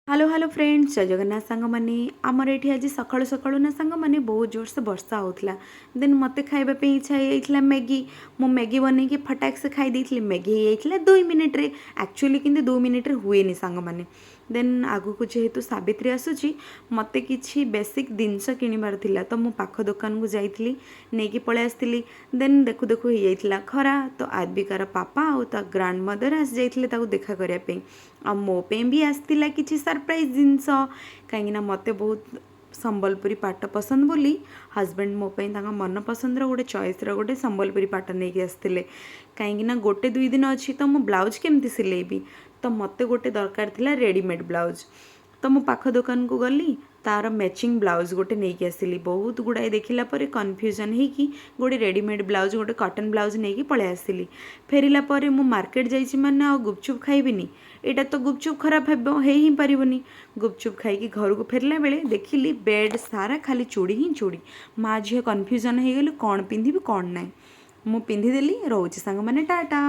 Hello hello friends, ଜୟ ଜଗନ୍ନାଥ ସାଙ୍ଗମାନେ। ଆମର ଏଠି ଆଜି ସକାଳୁ ସକାଳୁ ନା ସାଙ୍ଗମାନେ, ବହୁତ ଜୋରସେ ବର୍ଷା ହେଉଥିଲା। ଦେନ୍ ମୋତେ ଖାଇବା ପାଇଁ ଇଚ୍ଛା ହେଇଯାଇଥିଲା ମ୍ୟାଗି। ମୁଁ ମ୍ୟାଗି ବନେଇକି ଫଟାକ ସେ ଖାଇ ଦେଇଥିଲି। ମ୍ୟାଗି ହେଇଯାଇଥିଲା 2 ମିନିଟ୍ରେ ଆକ୍ଚୁଆଲି, କିନ୍ତୁ 2 ମିନିଟ୍ରେ ହୁଏନି ସାଙ୍ଗମାନେ। ଦେନ୍ ଆଗକୁ ଯେହେତୁ ସାବିତ୍ରୀ ଆସୁଛି, ମୋତେ କିଛି ବେସିକ୍ ଜିନିଷ କିଣିବାର ଥିଲା, ତ ମୁଁ ପାଖ ଦୋକାନକୁ ଯାଇଥିଲି, ନେଇକି ପଳେଇ ଆସିଥିଲି। ଦେନ୍ ଦେଖୁ ଦେଖୁ ହେଇଯାଇଥିଲା ଖରା। ତ ଆଦ୍ବିକାର ପାପା ଆଉ ତା ଗ୍ରାଣ୍ଡ ମଦର ଆସିଯାଇଥିଲେ ତାକୁ ଦେଖା କରିବା ପାଇଁ। ଆଉ ମୋ ପାଇଁ ବି ଆସିଥିଲା କିଛି ସରପ୍ରାଇଜ୍ ଜିନିଷ, କାହିଁକିନା ମୋତେ ବହୁତ ସମ୍ବଲପୁରୀ ପାଟ ପସନ୍ଦ ବୋଲି ହଜବେଣ୍ଡ ମୋ ପାଇଁ ତାଙ୍କ ମନ ପସନ୍ଦର ଗୋଟେ ଚଏସ୍ର ଗୋଟେ ସମ୍ବଲପୁରୀ ପାଟ ନେଇକି ଆସିଥିଲେ। କାହିଁକିନା ଗୋଟେ ଦୁଇ ଦିନ ଅଛି, ତ ମୁଁ ବ୍ଲାଉଜ୍ କେମିତି ସିଲେଇବି? ତ ମୋତେ ଗୋଟେ ଦରକାର ଥିଲା ରେଡ଼ିମେଡ଼୍ ବ୍ଲାଉଜ୍। ତ ମୁଁ ପାଖ ଦୋକାନକୁ ଗଲି, ତାର ମ୍ୟାଚିଂ ବ୍ଲାଉଜ୍ ଗୋଟେ ନେଇକି ଆସିଲି। ବହୁତ ଗୁଡ଼ାଏ ଦେଖିଲା ପରେ କନଫ୍ୟୁଜନ୍ ହେଇକି ଗୋଟେ ରେଡ଼ିମେଡ଼୍ ବ୍ଲାଉଜ୍, ଗୋଟେ କଟନ୍ ବ୍ଲାଉଜ୍ ନେଇକି ପଳେଇ ଆସିଲି। ଫେରିଲା ପରେ ମୁଁ ମାର୍କେଟ ଯାଇଛି ମାନେ ଆଉ ଗୁପଚୁପ୍ ଖାଇବିନି, ଏଇଟା ତ ଗୁପଚୁପ୍ ଖରାପ ହେବ, ହେଇ ହିଁ ପାରିବନି। ଗୁପଚୁପ୍ ଖାଇକି ଘରକୁ ଫେରିଲା ବେଳେ ଦେଖିଲି ବେଡ଼୍ ସାରା ଖାଲି ଚୁଡ଼ି ହିଁ ଚୁଡ଼ି। ମା ଝିଅ କନଫ୍ୟୁଜନ୍ ହେଇଗଲୁ, କ'ଣ ପିନ୍ଧିବି, କ'ଣ ନାହିଁ। ମୁଁ ପିନ୍ଧିଦେଲି। ରହୁଛି ସାଙ୍ଗମାନେ, ଟାଟା।